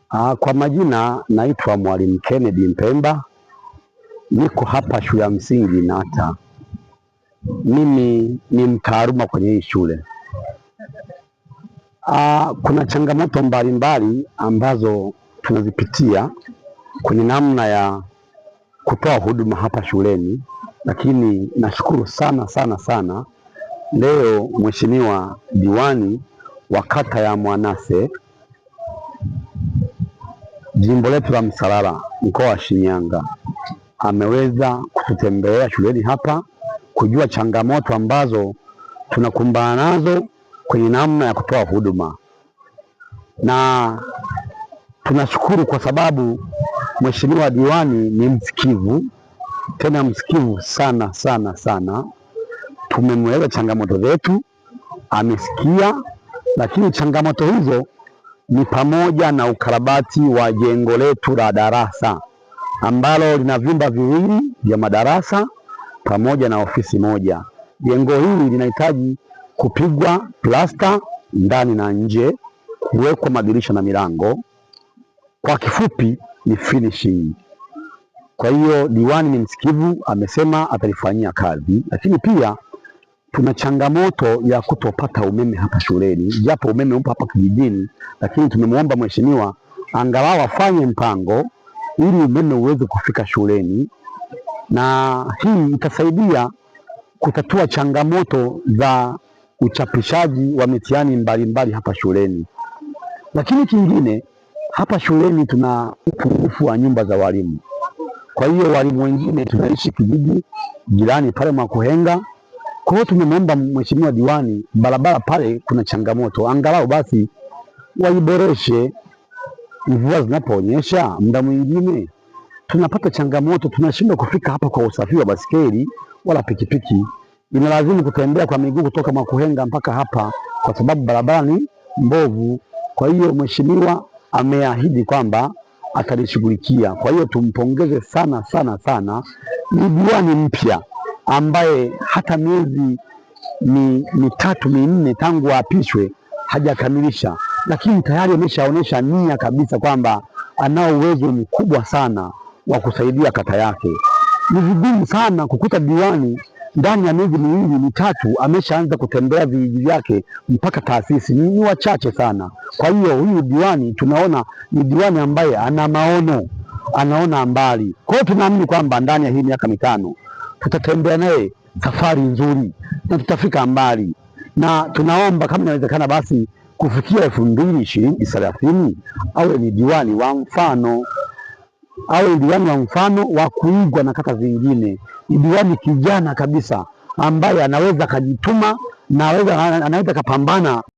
Kwa majina naitwa Mwalimu Kennedy Mpemba, niko hapa shule ya msingi Nata. Mimi ni mtaaluma kwenye hii shule. Kuna changamoto mbalimbali ambazo tunazipitia kwenye namna ya kutoa huduma hapa shuleni, lakini nashukuru sana sana sana leo Mheshimiwa diwani wa kata ya Mwanase jimbo letu la Msalala mkoa wa Shinyanga ameweza kututembelea shuleni hapa kujua changamoto ambazo tunakumbana nazo kwenye namna ya kutoa huduma, na tunashukuru kwa sababu mheshimiwa diwani ni msikivu, tena msikivu sana sana sana. Tumemweleza changamoto zetu, amesikia, lakini changamoto hizo ni pamoja na ukarabati wa jengo letu la darasa ambalo lina vyumba viwili vya madarasa pamoja na ofisi moja. Jengo hili linahitaji kupigwa plasta ndani na nje, kuwekwa madirisha na milango, kwa kifupi ni finishing. Kwa hiyo diwani ni msikivu, amesema atalifanyia kazi, lakini pia tuna changamoto ya kutopata umeme hapa shuleni, japo umeme upo hapa kijijini, lakini tumemwomba mheshimiwa angalau afanye mpango ili umeme uweze kufika shuleni, na hii itasaidia kutatua changamoto za uchapishaji wa mitihani mbalimbali hapa shuleni. Lakini kingine, hapa shuleni tuna upungufu wa nyumba za walimu. Kwa hiyo walimu wengine tunaishi kijiji jirani pale Mwakuhenga. Kwa hiyo tumemwomba mheshimiwa diwani, barabara pale kuna changamoto, angalau basi waiboreshe. Mvua zinapoonyesha, muda mwingine tunapata changamoto, tunashindwa kufika hapa kwa usafiri wa basikeli wala pikipiki, inalazimu kutembea kwa miguu kutoka Mwakuhenga mpaka hapa kwa sababu barabara ni mbovu. Kwa hiyo mheshimiwa ameahidi kwamba atalishughulikia. Kwa hiyo tumpongeze sana sana sana. Ni diwani mpya ambaye hata miezi mitatu minne tangu aapishwe hajakamilisha, lakini tayari ameshaonyesha nia kabisa kwamba anao uwezo mkubwa sana wa kusaidia kata yake. Ni vigumu sana kukuta diwani ndani ya miezi miwili mitatu ameshaanza kutembea vijiji vyake mpaka taasisi, ni wachache sana. Kwa hiyo huyu diwani tunaona ni diwani ambaye ana maono, anaona mbali. Kwa hiyo tunaamini kwamba ndani ya hii miaka 5 tutatembea naye safari nzuri na tutafika mbali, na tunaomba kama inawezekana basi kufikia 2030 awe ni diwani wa mfano, awe ni diwani wa mfano wa kuigwa na kata zingine. Ni diwani kijana kabisa ambaye anaweza akajituma na anaweza akapambana.